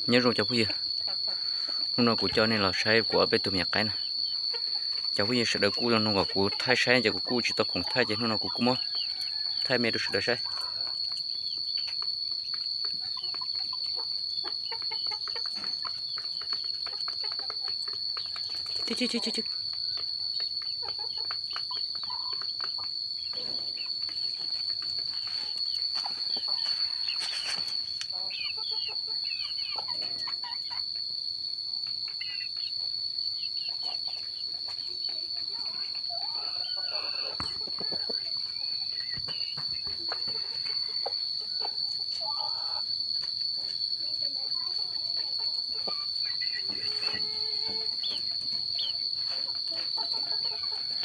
Nyob zoo cov phooj ywg, hnub no kuv coj nej los saib kuv ob peb tug me nyuam qaib na. Cov phooj ywg sawv daws kuj nug kom kuv thaij saib ces kuv kuj tsis tau khoom thaij ces hnub no kuv kuj muab thaij me rau sawv daws saib.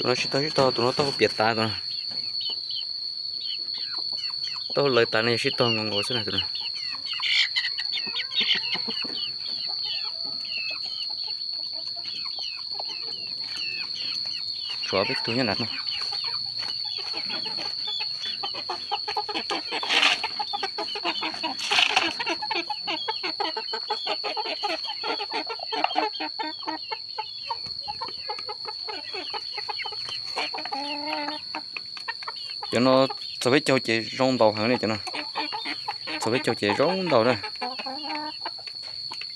Tus no sib tog sib tog, tus no taub hau piam tas tus no. Taub hau lawv tas no yog sib tog nkaus nkaus xwb na tus no. Tshuav peb tug nyob nram no. Cov no txog peb caug ces zoo ntaus heev li cov no. Txog peb caug ces zoo ntaus na.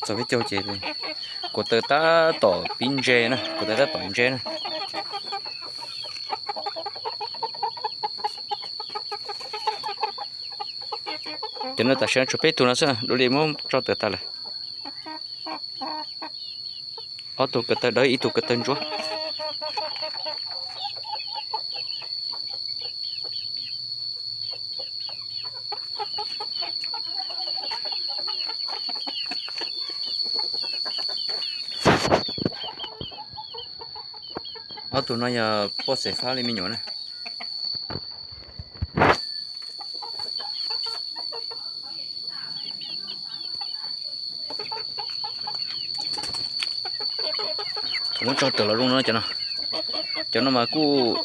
Txog peb caug ces kuv taw tab tom pib ntse na, kuv taw tab tom ntse na. Cov no tam sim no tshuav peb tug no xwb, dua li muab tso tawm tas lawm. Ob tug ko taw dawb, ib tug ko taw ntsuab. Ob tug no yog poj xeem fab li me nyuam na. Thaum muab tso tawm los zoo no cov no, cov no mas kuj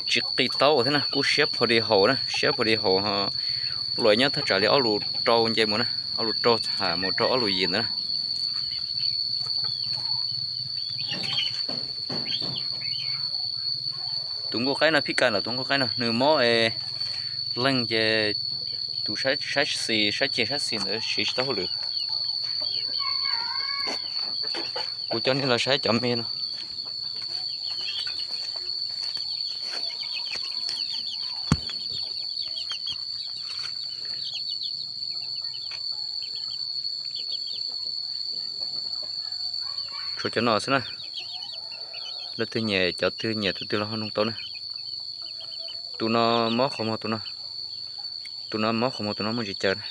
tsis qis taub thiab na, kuj siab pha di haus na, siab pha di haus. Luam nyob thaj tsam li ob lus rau nce mus na, ob lus rau tham mus rau ob lus yim ntawd na. Tus nkauj qaib no phib kas lawm, tus nkauj qaib no nws mob es leeg ces tus saib xis, saib ceg saib xis ntawd siv tsis tau hauj lwm. Kuv coj nej los saib cov me no. Tshuav cov no xwb na. Leej twg nyiam, cov twg nyiam tus twg los ho nug tau na. Tus no mob qhov muag, tus no, tus no mob qhov muag, tus no muaj ntsis caws na.